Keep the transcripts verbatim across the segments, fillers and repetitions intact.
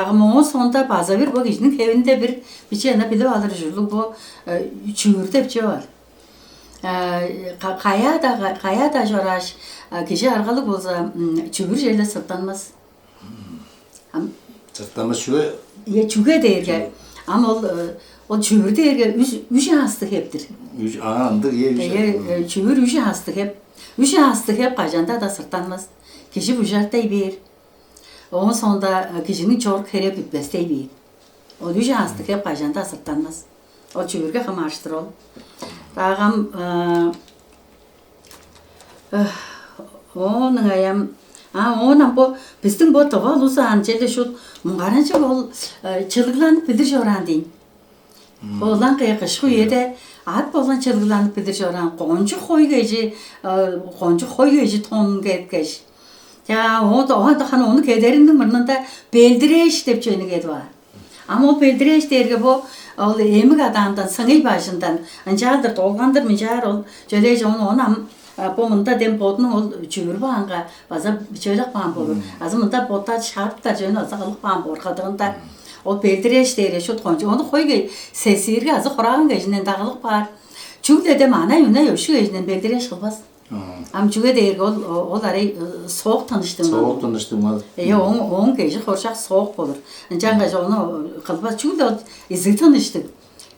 А моон соонда база бир бо кижиниң хевинде бир биче ана билип алыр ужурлуг бо чүгүр деп чүве бар. Каяада каяада чорааш, кижи аргалыг болза, чүгүр черле сыртанмас. Ам Сыртамыс чүве? Е, чүге дээрге ам ол ол чүгүр дээрге үш үш аасты хептир. Үш аа ындыг е үш. Эге чүгүр үш аасты хеп. Үш аасты хеп кажанда да сыртанмас. Кижи бужартай бээр. Оон соонда кижиниң чорк хере бүтпестей бээр. Ол үш аасты хеп кажанда сыртанмас. Ол чүгүрге хамааштыр ол. Даагам оон ыңаям а оон ам бо биздиң бо дыва улус аан чеде шут муңгаранчыг ол чылыгланып билдир чораан дейн. Олан кыя кышкы үеде ат болган чылыгланып билдир чораан кончуг хой кежи кончуг хой кежи тонун кеткеш. Я ода ода хана ону кедериниң мурнунда белдирээш деп чөөнү кедип аар. Ам ол белдирээш дээрге бо ол эмиг адаандан сыңый бажындан ынчаалдыр долгандыр мынчаар ол чөлээже ону ону ам бо мында дем бодунуң ол чүгүрүп аанга база чөлеп каан болур. Азы мында боттар шаарыптар чөөн азы кылып каан боор кыдыгында. Ол белдирээш дээрге шут кончу ону хой сесирге азы хурааган кежинден дагылып каар. Чүгле дем анай үнай өшү кежинден белдирээш кылбас. Ам чүге дээрге ол ол арай соок тыныштыгмал. Соок тыныштыгмал. Э, оң оң кежи хоржак соок болур. Ынчангаш ону кылбас чүгле ол изиг тыныштыг.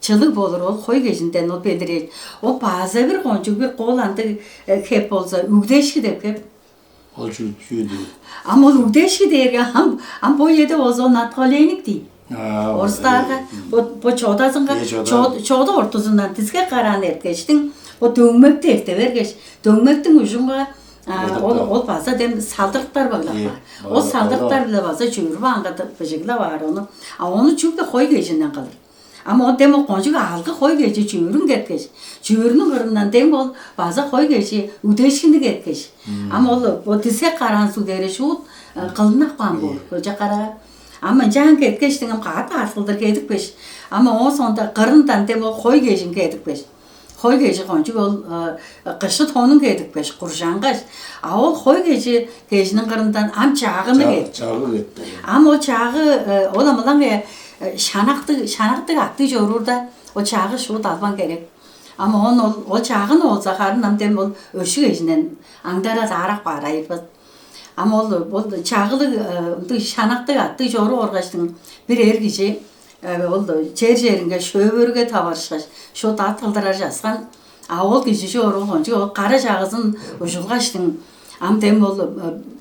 Чылыг болур ол хой кежинден ол белдирээр. Ол база бир кончуг бир кол андыг хеп болза үгдешки деп хеп. Ол чүү чүү дүү? Ам ол үгдешки дээрге ам ам бо эде болза ол надколейник дейт. Орустаарга бо чодазынга чоду ортузундан диске караан эрткештиң бо дөңмекти эрте бергеш, дөңмектиң ужунга ол ол база дем салдырыктар байлап каар. Ол салдырыктар биле база чүүрүп аңгадып быжыглап аар ону. А ону чүгле хой кежинден кылыр. Ам ол дем ол кончуг алгы хой кежи чүүрүн кеткеш, чүүрүнүң кырындан дем ол база хой кежи үдешкини кеткеш. Ам ол бо диске караан суг дээре шуут кылынап каан боор. Көже караа. Ам ынчаан кеткештиң ам каат артылдыр кедипкеш, ам ооң соонда кырындан дем ол хой кежин кедипкеш. Хой кежи кончуг ол кышты тонун кедипкеш, куржангаш, а ол хой кежи кежиниң кырындан ам чаагыны кедип. Чаагы кетти. Ам ол чаагы ол амылаң шанактыг шанактыг аттыг чоруурда ол чаагы шуут албан керек. Ам оон ол ол чаагын болза харын ам дем ол өшү кежинен аңдара даарак баар айырбас. Ам ол ол чагылыг ындыг шанактыг аттыг чору оргаштың бир эр кижи ол чер черинге шөөбөрүге таварышкаш, шуут ат кылдырар часкан. А ол кижи чору кончуг ол кара чагызын ужулгаштың ам дем ол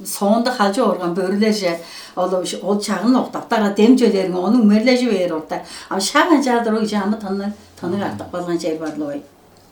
соонда халчы орган бөрүлерже ол ол чагын октаптарга дем чөлериң ону үмерлежи бээр орта. Ам шак ынчаадыр ол кижи аны тынныг тынныг артып калган чер барлыбай.